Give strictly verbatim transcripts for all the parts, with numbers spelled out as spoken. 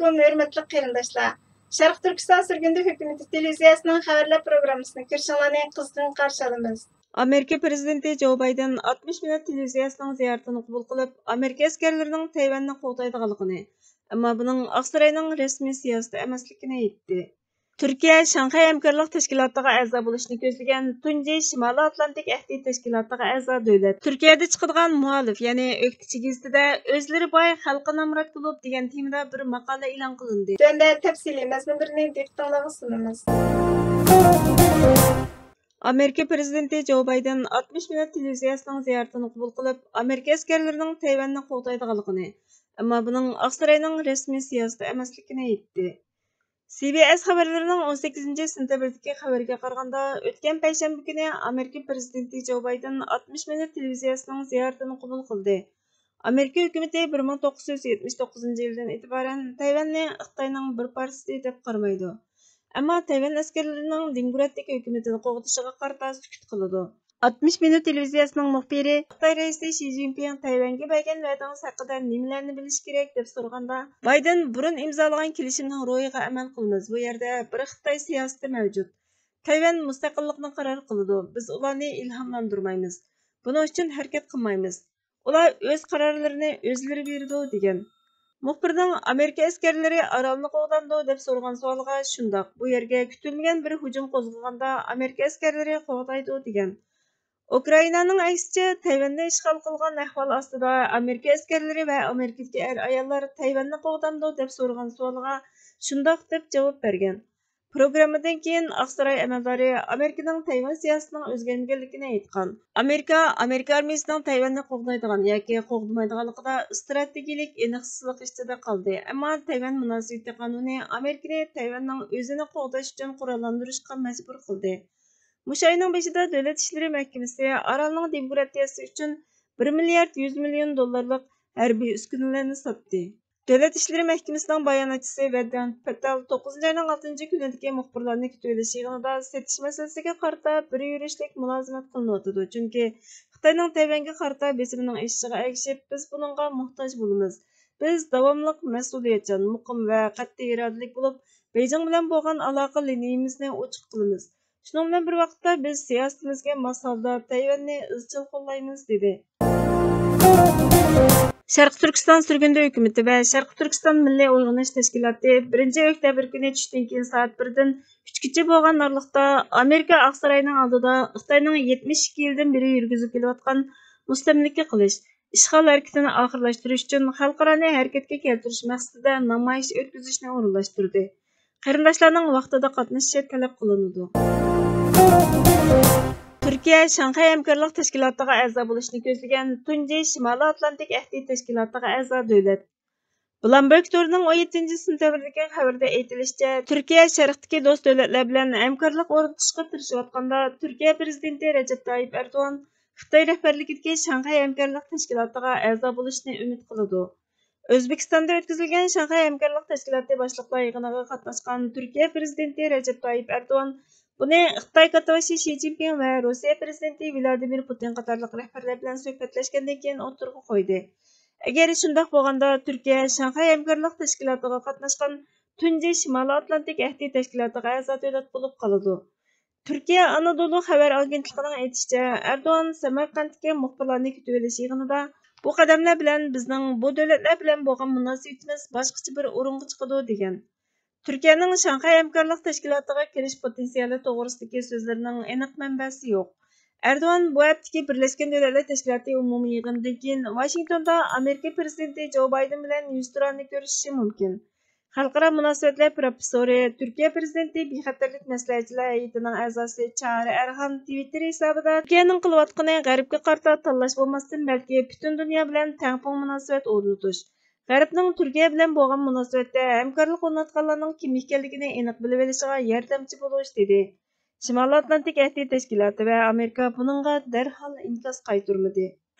ئەلەيكۇم، ھۆرمەتلىك قېرىنداشلار! شەرقىي تۈركىستان سۈرگۈندە ھۆكۈمىتى تېلېۋىزىيەسىنىڭ خەۋەرلەر پروگراممىسىنى كۆرۈشۈڭلارنى قىزغىن قارشى ئالىمىز. ئامېرىكا پىرېزىدېنتى جو بايدېن ئاتمىش مىنۇت تېلېۋىزىيەسىنىڭ زىيارىتىنى قوبۇل قىلىپ، ئامېرىكا ئەسكەرلىرىنىڭ تەيۋەننى قوغدايدىغانلىقىنى، ئەمما بۇنىڭ ئاقساراينىڭ رەسمىي سىياسىتى ئەمەسلىكىنى ئېيتتى. تۈركىيە شاڭخەي ھەمكارلىق تەشكىلاتىغا ئەزا بولۇشنى كۆزلىگەن تۇنجى شىمالىي ئاتلانتىك ئەھدى تەشكىلاتىغا ئەزا دۆلەت. تۈركىيەدە چىقىدىغان مۇھالىپ، يەنى ئۆكتىچى گېزىتىدە ئۆزلىرى باي، خەلقى نامرات كۇلۇب دېگەن تېمىدا بىر ماقالە ئېلان قىلىندى. تۆۋەندە تەپسىلىي مەزمۇنلىرىنى دىققىتىڭلارغا سۇنىمىز. ئامېرىكا پىرېزىدېنتى جو بايدېن ئاتمىش مىنۇت تېلېۋىزىيەسىنىڭ زىيارىتىنى قوبۇل قىلىپ، ئامېرىكا ئەسكەرلىرىنىڭ تەيۋەننى قوغدايدىغانلىقىنى، ئەمما بۇنىڭ ئاقساراينىڭ رەسمىي سىياسىتى ئەمەسلىكىنى ئېيتتى. سى بى ئېس خەۋەرلىرىنىڭ ئون سەككىزىنچى سېنتەبىردىكى خەۋىرىگە قارىغاندا، ئۆتكەن پەيشەنبە كۈنى ئامېرىكا پىرېزىدېنتى جو بايدېن ئاتمىش مىنۇت تېلېۋىزىيەسىنىڭ زىيارىتىنى قوبۇل قىلدى. ئامېرىكا ھۆكۈمىتى بىر مىڭ توققۇز يۈز يەتمىش توققۇزىنچى يىلدىن ئېتىبارەن تەيۋەننى خىتاينىڭ بىر پارچىسى دەپ قارىمايدۇ. ئەمما تەيۋەن ئەسكەرلىرىنىڭ دېموكراتىك ھۆكۈمىتىنى قوغدىشىغا قارىتا سۈكۈت قىلىدۇ. ئاتمىش مىنۇت تېلېۋىزىيەسىنىڭ مۇخبىرى خىتاي رەئىسى شى جىنپىڭ تەيۋەنگە بەرگەن ۋەدىڭىز ھەققىدە نېمىلەرنى بىلىش كېرەك دەپ سورىغاندا، بايدېن بۇرۇن ئىمزالىغان كېلىشىمنىڭ روھىغا ئەمەل قىلىمىز، بۇ يەردە بىر خىتاي سىياسىتى مەۋجۇت. تەيۋەن مۇستەقىللىقنى قارار قىلىدۇ، بىز ئۇلارنى ئىلھاملاندۇرمايمىز. بۇنىڭ ئۈچۈن ھەرىكەت قىلمايمىز. ئۇلار ئۆز قارارلىرىنى ئۆزلىرى بېرىدۇ، دېگەن. مۇخبىرنىڭ ئامېرىكا ئەسكەرلىرى ئارالنى قوغدامدۇ دەپ سورىغان سوئالىغا، شۇنداق، بۇ يەرگە كۈتۈلمىگەن بىر ھۇجۇم قوزغىغاندا ئامېرىكا ئەسكەرلىرى قوغدايدۇ، دېگەن. ئۇكرائىنانىڭ ئەكسىچە، تەيۋەننى ئىشغال قىلغان ئەھۋال ئاستىدا ئامېرىكا ئەسكەرلىرى ۋە ئامېرىكىدىكى ئەر-ئاياللار تەيۋەننى قوغدامدۇ دەپ سورىغان سوئالغا، شۇنداق دەپ جاۋاب بەرگەن. پروگراممىدىن كېيىن ئاقساراي ئەمەلدارى ئامېرىكىنىڭ تەيۋەن سىياسىتىنىڭ ئۆزگەرمىگەنلىكىنى ئېيتقان. ئامېرىكا، ئامېرىكا ئارمىيىسىنىڭ تەيۋەننى قوغدايدىغان ياكى قوغدىمايدىغانلىقىدا ئىستراتېگىيىلىك ئېنىقسىزلىق ئىچىدە قالدى، ئەمما تەيۋەن مۇناسىۋىتى قانۇنى ئامېرىكىنى تەيۋەننىڭ ئۆزىنى قوغداش ئۈچۈن قوراللاندۇرۇشقا مەجبۇر قىلدى. مۇشۇ ئاينىڭ بېشىدا دۆلەت ئىشلىرى مەھكىمىسى ئارالنىڭ دېموكراتىيەسى ئۈچۈن بىر مىليارد يۈز مىليون دوللارلىق ھەربىي ئۈسكۈنىلەرنى ساتتى. دۆلەت ئىشلىرى مەھكىمىسىنىڭ باياناتچىسى ۋەددان پەتتال توققۇزىنچى ئاينىڭ ئالتىنچى كۈنىدىكى مۇخبىرلارنى كۈتۈۋېلىش يىغىنىدا سېتىش مەسىلىسىگە قارىتا بىر يۈرۈشلۈك مۇلازىمەت قىلىنىۋاتىدۇ، چۈنكى خىتاينىڭ تەيۋەنگە قارىتا بېسىمىنىڭ ئېشىشىغا ئەگىشىپ، بىز بۇنىڭغا موھتاج بولىمىز. بىز داۋاملىق مەسئۇلىيەتچان، مۇقىم ۋە قەتئىي ئىرادىلىك بولۇپ، بېيجىڭ بىلەن بولغان ئالاقە لىنىيىمىزنى ئوچۇق قىلىمىز. شۇنىڭ بىلەن بىر ۋاقىتتا، بىز سىياسىتىمىزگە ماس ھالدا تەيۋەننى ئىزچىل قوللايمىز، دېدى. شەرقىي تۈركىستان سۈرگۈندە ھۆكۈمىتى ۋە شەرقىي تۈركىستان مىللىي ئويغىنىش تەشكىلاتى بىرىنچى ئۆكتەبىر كۈنى چۈشتىن كېيىن سائەت بىردىن ئۈچكىچە بولغان ئارىلىقتا ئامېرىكا ئاقساراينىڭ ئالدىدا خىتاينىڭ يەتمىش ئىككى يىلدىن بېرى يۈرگۈزۈپ كېلىۋاتقان مۇستەملىكە قىلىش، ئىشغال ھەرىكىتىنى ئاخىرلاشتۇرۇش ئۈچۈن خەلقئارانى ھەرىكەتكە كەلتۈرۈش مەقسىتىدە نامايىش ئۆتكۈزۈشنى ئورۇنلاشتۇردى. قېرىنداشلارنىڭ ۋاقتىدا قاتنىشىشى تەلەپ قىلىنىدۇ. تۈركىيە شاڭخەي ھەمكارلىق تەشكىلاتىغا ئەزا بولۇشنى كۆزلىگەن تۇنجى شىمالىي ئاتلانتىك ئەھدى تەشكىلاتىغا ئەزا دۆلەت. بلومبېرگ تورىنىڭ ئون يەتتىنچى سېنتەبىردىكى خەۋىرىدە ئېيتىلىشىچە، تۈركىيە شەرقتىكى دوست دۆلەتلەر بىلەن ھەمكارلىق ئورنىتىشقا تىرىشىۋاتقاندا، تۈركىيە پىرېزىدېنتى رەجەپ تايىپ ئەردوغان خىتاي رەھبەرلىكىدىكى شاڭخەي ھەمكارلىق تەشكىلاتىغا ئەزا بولۇشنى ئۈمىد قىلىدۇ. ئۆزبېكىستاندا ئۆتكۈزۈلگەن شاڭخەي ھەمكارلىق تەشكىلاتى باشلىقلار يىغىنىغا قاتناشقان تۈركىيە پىرېزىدېنتى رەجەپ تايىپ ئەردوغان بۇنى خىتاي كاتتىباشى شى جىنپىڭ ۋە روسىيە پىرېزىدېنتى ۋلادىمىر پۇتىن قاتارلىق رەھبەرلەر بىلەن سۆھبەتلەشكەندىن كېيىن ئوتتۇرىغا قويدى. ئەگەر شۇنداق بولغاندا، تۈركىيە شاڭخەي ھەمكارلىق تەشكىلاتىغا قاتناشقان تۇنجى شىمالىي ئاتلانتىك ئەھدى تەشكىلاتىغا ئەزا دۆلەت بولۇپ قالىدۇ. تۈركىيە ئانادولۇ خەۋەر ئاگېنتلىقىنىڭ ئېيتىشىچە، ئەردوغان سەمەرقەنتتىكى مۇخبىرلارنى كۈتۈۋېلىش يىغىنىدا، بۇ قەدەملەر بىلەن بىزنىڭ بۇ دۆلەتلەر بىلەن بولغان مۇناسىۋىتىمىز باشقىچە بىر ئورۇنغا چىقىدۇ، دېگەن. تۈركىيەنىڭ شاڭخەي ھەمكارلىق تەشكىلاتىغا كىرىش پوتېنسىيالى توغرىسىدىكى سۆزلىرىنىڭ ئېنىق مەنبەسى يوق. ئەردوغان بۇ ھەپتىكى بىرلەشكەن دۆلەتلەر تەشكىلاتى ئومۇمىي يىغىنىدىن كېيىن ۋاشىنگتوندا ئامېرىكا پىرېزىدېنتى جو بايدېن بىلەن يۈزتۇرانە كۆرۈشۈشى مۇمكىن. خەلقئارا مۇناسىۋەتلەر پروفېسسورى، تۈركىيە پىرېزىدېنتى بىخەتەرلىك مەسلىھەتچىلەر ھەيئىتىنىڭ ئەزاسى چاغرى ئەرخان تىۋىتتېر ھېسابىدا، تۈركىيەنىڭ قىلىۋاتقىنى غەربكە قارىتا تاللاش بولماستىن، بەلكى پۈتۈن دۇنيا بىلەن تەڭپۇڭ مۇناسىۋەت ئورنىتىش، غەربنىڭ تۈركىيە بىلەن بولغان مۇناسىۋەتتە ھەمكارلىق ئورناتقانلارنىڭ كىم ئىكەنلىكىنى ئېنىق بىلىۋېلىشىغا ياردەمچى بولۇش، دېدى. شىمالىي ئاتلانتىك ئەھدى تەشكىلاتى ۋە ئامېرىكا بۇنىڭغا دەرھال ئىنكاس قايتۇرمىدى.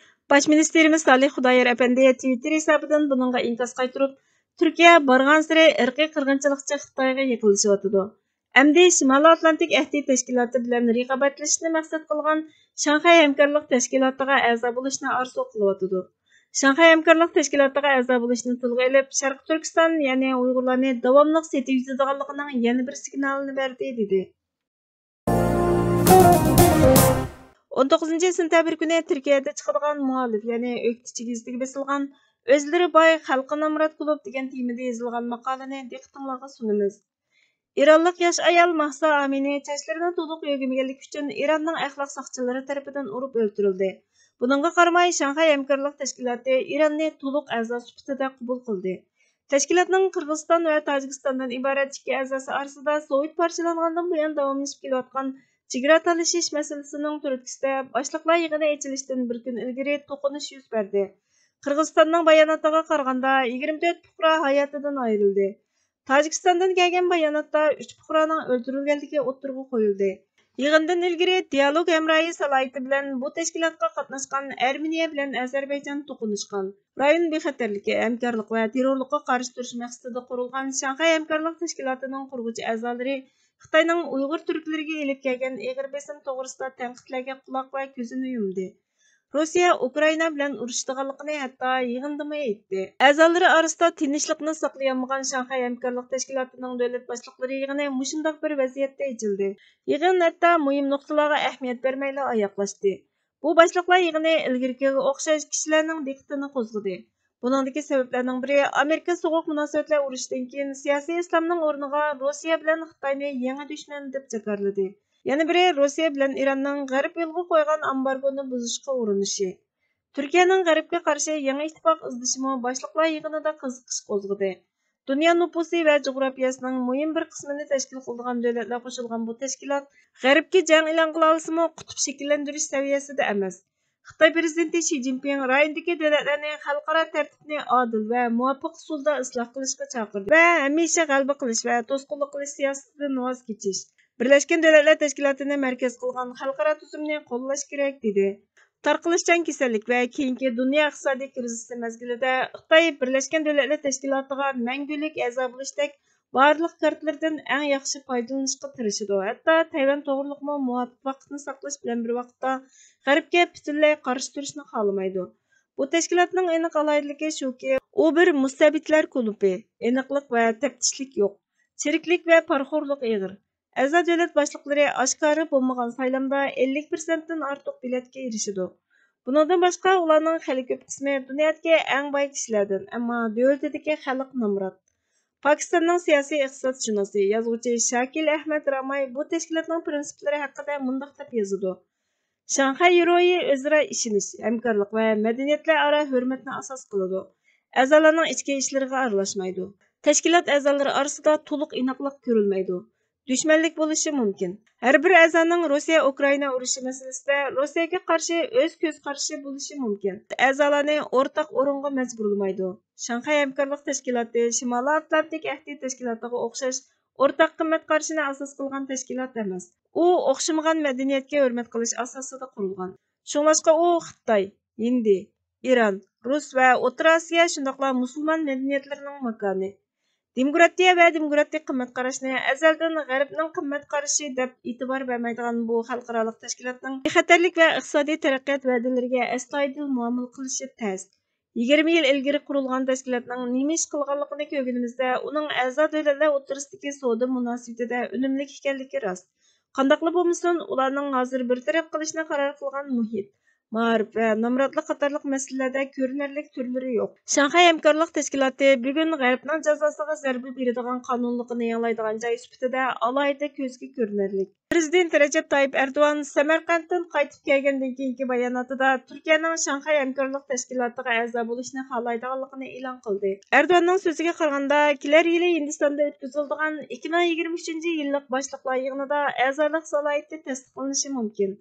باش مىنىستىرىمىز سالىھ خۇدايار ئەپەندى تىۋىتتېر ھېسابىدىن بۇنىڭغا ئىنكاس قايتۇرۇپ، تۈركىيە بارغانسېرى ئىرقىي قىرغىنچىلىقچى خىتايغا يېقىنلىشىۋاتىدۇ. ئەمدى شىمالىي ئاتلانتىك ئەھدى تەشكىلاتى بىلەن رىقابەتلىشىشنى مەقسەت قىلغان شاڭخەي ھەمكارلىق تەشكىلاتىغا ئەزا بولۇشنى ئارزۇ قىلىۋاتىدۇ. شاڭخەي ھەمكارلىق تەشكىلاتىغا ئەزا بولۇشنى تىلغا ئېلىپ، شەرقىي تۈركىستان، يەنى ئۇيغۇرلارنى داۋاملىق سېتىۋېتىدىغانلىقىنىڭ يەنە بىر سىگنالىنى بەردى، دېدى. ئون توققۇزىنچى سېنتەبىر كۈنى تۈركىيەدە چىقىدىغان مۇھالىپ، يەنى ئۆكتىچى گېزىتىگە بېسىلغان ئۆزلىرى باي، خەلقى نامرات كۇلۇب دېگەن تېمىدا يېزىلغان ماقالىنى دىققىتىڭلارغا سۇنىمىز. ئىرانلىق ياش ئايال ماھسا ئامىنى چاچلىرىنى تولۇق يۆگىمىگەنلىكى ئۈچۈن ئىراننىڭ ئەخلاق ساقچىلىرى تەرىپىدىن ئۇرۇپ ئۆلتۈرۈلدى. بۇنىڭغا قارىماي، شاڭخەي ھەمكارلىق تەشكىلاتى ئىراننى تولۇق ئەزا سۈپىتىدە قوبۇل قىلدى. تەشكىلاتنىڭ قىرغىزىستان ۋە تاجىكىستاندىن ئىبارەت ئىككى ئەزاسى ئارىسىدا سوۋېت پارچىلانغاندىن بۇيان داۋاملىشىپ كېلىۋاتقان چېگرا تالىشىش مەسىلىسىنىڭ تۈرتكىسىدە باشلىقلار يىغىنى ئېچىلىشتىن بىر كۈن ئىلگىرى توقۇنۇش يۈز بەردى. قىرغىزىستاننىڭ باياناتىغا قارىغاندا، يىگىرمە تۆت پۇقرا ھاياتىدىن ئايرىلدى. تاجىكىستاندىن كەلگەن باياناتتا ئۈچ پۇقرانىڭ ئۆلتۈرۈلگەنلىكى ئوتتۇرىغا قويۇلدى. يىغىندىن ئىلگىرى دىيالوگ ھەمراھى سالاھىيىتى بىلەن بۇ تەشكىلاتقا قاتناشقان ئەرمېنىيە بىلەن ئەزەربەيجان توقۇنۇشقان. رايون بىخەتەرلىكى، ھەمكارلىق ۋە تېررورلۇققا قارشى تۇرۇش مەقسىتىدە قۇرۇلغان شاڭخەي ھەمكارلىق تەشكىلاتىنىڭ قۇرغۇچى ئەزالىرى خىتاينىڭ ئۇيغۇر تۈركلىرىگە ئېلىپ كەلگەن ئېغىر بېسىم توغرىسىدا تەنقىدلەرگە قۇلاق ۋە كۆزىنى يۇمدى. روسىيە ئۇكرائىنا بىلەن ئۇرۇشىدىغانلىقىنى ھەتتا يىغىندىمۇ ئېيتتى. ئەزالىرى ئارىسىدا تىنچلىقنى ساقلىيالمىغان شاڭخەي ھەمكارلىق تەشكىلاتىنىڭ دۆلەت باشلىقلىرى يىغىنى مۇشۇنداق بىر ۋەزىيەتتە ئېچىلدى. يىغىن ھەتتا مۇھىم نۇقتىلارغا ئەھمىيەت بەرمەيلا ئاياغلاشتى. بۇ باشلىقلار يىغىنى ئىلگىرىكىگە ئوخشاش كىشىلەرنىڭ دىققىتىنى قوزغىدى. بۇنىڭدىكى سەۋەبلەرنىڭ بىرى، ئامېرىكا سوغۇق مۇناسىۋەتلەر ئۇرۇشىدىن كېيىن سىياسىي ئىسلامنىڭ ئورنىغا روسىيە بىلەن خىتاينى يېڭى دۈشمەن دەپ جاكارلىدى. يەنە بىرى، روسىيە بىلەن ئىراننىڭ غەرب يولغا قويغان ئامبارگونى بۇزۇشقا ئۇرۇنۇشى. تۈركىيەنىڭ غەربكە قارشى يېڭى ئىتتىپاق ئىزدىشىمۇ باشلىقلار يىغىنىدا قىزىقىش قوزغىدى. دۇنيا نوپۇسى ۋە جۇغراپىيەسىنىڭ مۇھىم بىر قىسمىنى تەشكىل قىلىدىغان دۆلەتلەر قوشۇلغان بۇ تەشكىلات غەربكە جەڭ ئېلان قىلالىسىمۇ، قۇتۇپ شەكىللەندۈرۈش سەۋىيەسىدە ئەمەس. خىتاي پىرېزىدېنتى شى جىنپىڭ رايوندىكى دۆلەتلەرنى خەلقئارا تەرتىپنى ئادىل ۋە مۇۋاپىق ئۇسۇلدا ئىسلاھ قىلىشقا چاقىردى ۋە ھەمىشە غەلىبە قىلىش ۋە توسقۇنلۇق قىلىش سىياسىتىدىن ۋاز كېچىش، بىرلەشكەن دۆلەتلەر تەشكىلاتىنى مەركەز قىلغان خەلقئارا تۈزۈمنى قوللاش كېرەك، دېدى. تارقىلىشچان كېسەللىك ۋە كېيىنكى دۇنيا ئىقتىسادىي كىرىزىسى مەزگىلىدە خىتاي بىرلەشكەن دۆلەتلەر تەشكىلاتىغا مەڭگۈلۈك ئەزا بولۇشتەك بارلىق كارتلىرىدىن ئەڭ ياخشى پايدىلىنىشقا تىرىشىدۇ. ھەتتا تەيۋەن توغرۇلۇقمۇ مۇۋاپىق ۋاقىتنى ساقلاش بىلەن بىر ۋاقىتتا غەربكە پۈتۈنلەي قارشى تۇرۇشنى خالىمايدۇ. بۇ تەشكىلاتنىڭ ئېنىق ئالاھىدىلىكى شۇكى، ئۇ بىر مۇستەبىتلەر كۇلۇبى، ئېنىقلىق ۋە تەپتىشلىك يوق، چىرىكلىك ۋە پارىخورلۇق ئېغىر. ئەزا دۆلەت باشلىقلىرى ئاشكارا بولمىغان سايلامدا ئەللىك پىرسەنتتىن ئارتۇق بېلەتكە ئېرىشىدۇ. بۇنىڭدىن باشقا، ئۇلارنىڭ خېلى كۆپ قىسمى دۇنيادىكى ئەڭ باي كىشىلەردىن، ئەمما دۆلىتىدىكى خەلق نامرات. پاكىستاننىڭ سىياسىي ئىقتىسادشۇناسى، يازغۇچى شاكىل ئەھمەد راماي بۇ تەشكىلاتنىڭ پىرىنسىپلىرى ھەققىدە مۇنداق دەپ يازىدۇ: شاڭخەي يورۇيى ئۆزئارا ئىشىنىش، ھەمكارلىق ۋە مەدەنىيەتلەر ئارا ھۆرمەتنى ئاساس قىلىدۇ. ئەزالارنىڭ ئىچكى ئىشلىرىغا ئارىلاشمايدۇ. تەشكىلات ئەزالىرى ئارىسىدا تولۇق ئىناقلىق كۆرۈلمەيدۇ. دۈشمەنلىك بولۇشى مۇمكىن. ھەر بىر ئەزانىڭ روسىيە ئۇكرائىنا ئۇرۇشى مەسىلىسىدە روسىيەگە قارشى ئۆز كۆز قارىشى بولۇشى مۇمكىن. ئەزالارنى ئورتاق ئورۇنغا مەجبۇرلىمايدۇ. شاڭخەي ھەمكارلىق تەشكىلاتى شىمالىي ئاتلانتىك ئەھدى تەشكىلاتىغا ئوخشاش ئورتاق قىممەت قارىشىنى ئاساس قىلغان تەشكىلات ئەمەس. ئۇ ئوخشىمىغان مەدەنىيەتكە ھۆرمەت قىلىش ئاساسىدا قۇرۇلغان. شۇڭلاشقا ئۇ خىتاي، ھىندى، ئىران، رۇس ۋە ئوتتۇرا ئاسىيا، شۇنداقلا مۇسۇلمان مەدەنىيەتلىرىنىڭ ماكانى. دېموكراتىيە ۋە دېموكراتىك قىممەت قاراشنى ئەزەلدىن غەربنىڭ قىممەت قارىشى دەپ ئېتىبار بەرمەيدىغان بۇ خەلقئارالىق تەشكىلاتنىڭ بىخەتەرلىك ۋە ئىقتىسادىي تەرەققىيات ۋەدىلىرىگە ئەستايىدىل مۇئامىلە قىلىشى تەس. يىگىرمە يىل ئىلگىرى قۇرۇلغان تەشكىلاتنىڭ نېمە ئىش قىلغانلىقىنى كۆرگىنىمىزدە، ئۇنىڭ ئەزا دۆلەتلەر ئوتتۇرىسىدىكى سودا مۇناسىۋىتىدە ئۈنۈملۈك ئىكەنلىكى راست. قانداقلا بولمىسۇن، ئۇلارنىڭ ھازىر بىر تەرەپ قىلىشنى قارار قىلغان مۇھىت، مائارىپ ۋە نامراتلىق قاتارلىق مەسىلىلەردە كۆرۈنەرلىك تۈرلىرى يوق. شاڭخەي ھەمكارلىق تەشكىلاتى بۈگۈن غەربنىڭ جازاسىغا زەربە بېرىدىغان قانۇنلۇقىنى ياڭلايدىغان جاي سۈپىتىدە ئالاھىدە كۆزگە كۆرۈنەرلىك. پىرېزىدېنت رەجەپ تايىپ ئەردوغان سەمەرقەنتتىن قايتىپ كەلگەندىن كېيىنكى باياناتىدا تۈركىيەنىڭ شاڭخەي ھەمكارلىق تەشكىلاتىغا ئەزا بولۇشنى خالايدىغانلىقىنى ئېلان قىلدى. ئەردوغاننىڭ سۆزىگە قارىغاندا، كېلەر يىلى ھىندىستاندا ئۆتكۈزۈلىدىغان ئىككى مىڭ يىگىرمە ئۈچىنچى يىللىق باشلىقلار يىغىنىدا ئەزالىق سالاھىيىتى تەستىقلىنىشى مۇمكىن.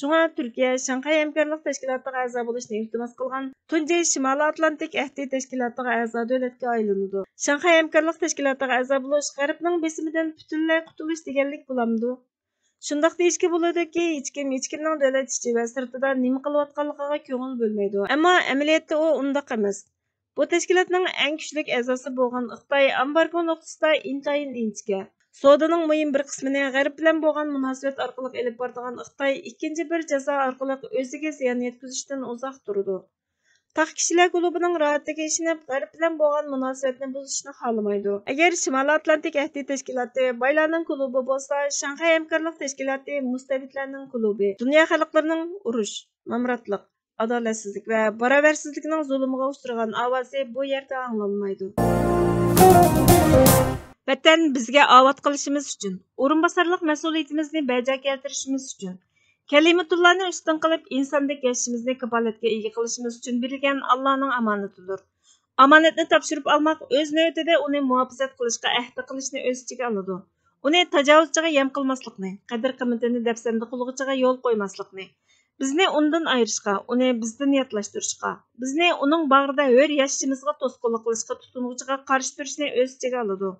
شۇڭا تۈركىيە شاڭخەي ھەمكارلىق تەشكىلاتىغا ئەزا بولۇشنى ئىلتىماس قىلغان تۇنجى شىمالىي ئاتلانتىك ئەھدى تەشكىلاتىغا ئەزا دۆلەتكە ئايلىنىدۇ. شاڭخەي ھەمكارلىق تەشكىلاتىغا ئەزا بولۇش غەربنىڭ بېسىمىدىن پۈتۈنلەي قۇتۇلۇش دېگەنلىك بولامدۇ؟ شۇنداق دېيىشكە بولىدۇكى، ھېچكىم ھېچكىمنىڭ دۆلەت ئىچى ۋە سىرتىدا نېمە قىلىۋاتقانلىقىغا كۆڭۈل بۆلمەيدۇ. ئەمما ئەمەلىيەتتە ئۇ ئۇنداق ئەمەس. بۇ تەشكىلاتنىڭ ئەڭ كۈچلۈك ئەزاسى بولغان خىتاي ئامبارگو نۇقتىسىدا ئىنتايىن ئىنچىكە. سودىنىڭ مۇھىم بىر قىسمىنى غەرب بىلەن بولغان مۇناسىۋەت ئارقىلىق ئېلىپ بارىدىغان خىتاي ئىككىنچى بىر جازا ئارقىلىق ئۆزىگە زىيان يەتكۈزۈشتىن ئۇزاق تۇرىدۇ. تاق كىشىلەر كۇلۇبىنىڭ راھەتلىكىگە ئىشىنىپ، غەرب بىلەن بولغان مۇناسىۋەتنى بۇزۇشنى خالىمايدۇ. ئەگەر شىمالىي ئاتلانتىك ئەھدى تەشكىلاتى بايلارنىڭ كۇلۇبى بولسا، شاڭخەي ھەمكارلىق تەشكىلاتى مۇستەبىتلەرنىڭ كۇلۇبى. دۇنيا خەلقلىرىنىڭ ئۇرۇش، نامراتلىق، ئادالەتسىزلىك ۋە باراۋەرسىزلىكنىڭ زۇلۇمىغا ئۇچرىغان ئاۋازى بۇ يەردە ئاڭلانمايدۇ. ۋەتەن بىزگە ئاۋات قىلىشىمىز ئۈچۈن، ئورۇنباسارلىق مەسئۇلىيىتىمىزنى بەجا كەلتۈرۈشىمىز ئۈچۈن، كەلىمىتۇللانى ئۈستۈن قىلىپ، ئىنساندەك ياشىشىمىزنى كاپالەتكە ئىگە قىلىشىمىز ئۈچۈن بېرىلگەن ئاللانىڭ ئامانىتىدۇر. ئامانەتنى تاپشۇرۇپ ئالماق ئۆز نۆۋىتىدە ئۇنى مۇھاپىزەت قىلىشقا ئەھدە قىلىشنى ئۆز ئىچىگە ئالىدۇ. ئۇنى تاجاۋۇزچىغا يەم قىلماسلىقنى، قەدىر-قىممىتىنى دەپسەندە قىلغۇچىغا يول قويماسلىقنى، بىزنى ئۇنىڭدىن ئايرىشقا، ئۇنى بىزدىن ياتلاشتۇرۇشقا، بىزنى ئۇنىڭ باغرىدا ھۆر ياشىشىمىزغا توسقۇنلۇق قىلىشقا تۇتۇنغۇچىغا قارشى تۇرۇشنى ئۆز ئىچىگە ئالىدۇ.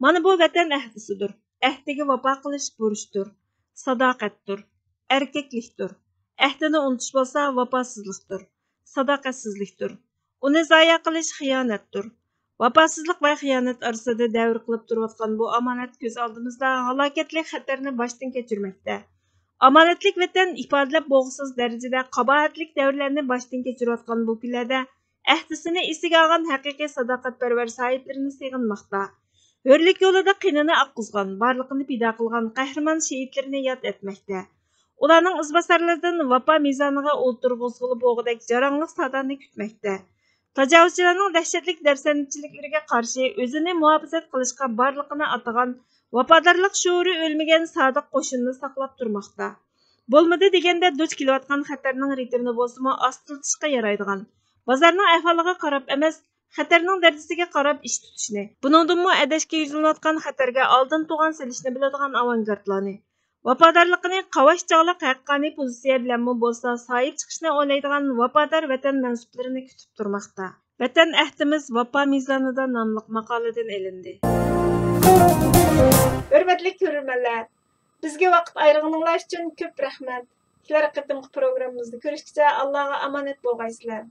مانا بۇ ۋەتەن ئەھدىسىدۇر. ئەھدىگە ۋاپا قىلىش بۇرچتۇر، ساداقەتتۇر، ئەركەكلىكتۇر. ئەھدىنى ئۇنتۇش بولسا ۋاپاسىزلىقتۇر، ساداقەتسىزلىكتۇر. ئۇنى زايە قىلىش خىيانەتتۇر. ۋاپاسىزلىق ۋە خىيانەت ئارىسىدا دەۋر قىلىپ تۇرۇۋاتقان بۇ ئامانەت كۆز ئالدىمىزدا ھالاكەتلىك خەتەرنى باشتىن كەچۈرمەكتە. ئامانەتلىك ۋەتەن ئىپادىلەپ بولغۇسىز دەرىجىدە قاباھەتلىك دەۋرلەرنى باشتىن كەچۈرۈۋاتقان بۇ كۈنلەردە ئەھدىسىنى ئېسىگە ئالغان ھەقىقىي ساداقەتپەرۋەر ساھىبلىرىنى سېغىنماقتا. ھۆرلۈك يولىدا قېنىنى ئاققۇزغان، بارلىقىنى پىدا قىلغان قەھرىمان شېھىتلىرىنى ياد ئەتمەكتە. ئۇلارنىڭ ئىزباسارلىرىدىن ۋاپا مىزانىغا ئولتۇرغۇزغىلى بولغۇدەك جاراڭلىق سادانى كۈتمەكتە. تاجاۋۇزچىلارنىڭ دەھشەتلىك دەپسەندىچىلىكلىرىگە قارشى ئۆزىنى مۇھاپىزەت قىلىشقا بارلىقىنى ئاتىغان ۋاپادارلىق شورى ئۆلمىگەن سادىق قوشۇننى ساقلاپ تۇرماقتا. بولمىدى دېگەندە دۇچ كېلىۋاتقان خەتەرنىڭ رىتىمىنى بولسىمۇ ئاستىلىتىشقا يارايدىغان، بازارنىڭ ئەھۋالىغا قاراپ ئەمەس، خەتەرنىڭ دەرىجىسىگە قاراپ ئىش تۇتۇشنى، بۇنىڭدىنمۇ ئەدەشكە يۈزلىنىۋاتقان خەتەرگە ئالدىن تۇغان سېلىشنى بىلىدىغان ئاۋانگارتلارنى، ۋاپادارلىقىنى قاۋاش چاغلىق ھەققانىي پوزىتسىيە بىلەنمۇ بولسا ساھىب چىقىشنى ئويلايدىغان ۋاپادار ۋەتەن مەنسۇپلىرىنى كۈتۈپ تۇرماقتا. ۋەتەن ئەھدىمىز ۋاپا مىزانىدا ناملىق ماقالىدىن ئېلىندى. ھۆرمەتلىك كۆرۈرمەنلەر، بىزگە ۋاقىت ئايرىغىنىڭلار ئۈچۈن كۆپ رەھمەت. كېلەر قېتىمقى پروگراممىمىزدا كۆرۈشكىچە ئاللاغا ئامانەت بولغايسىلەر.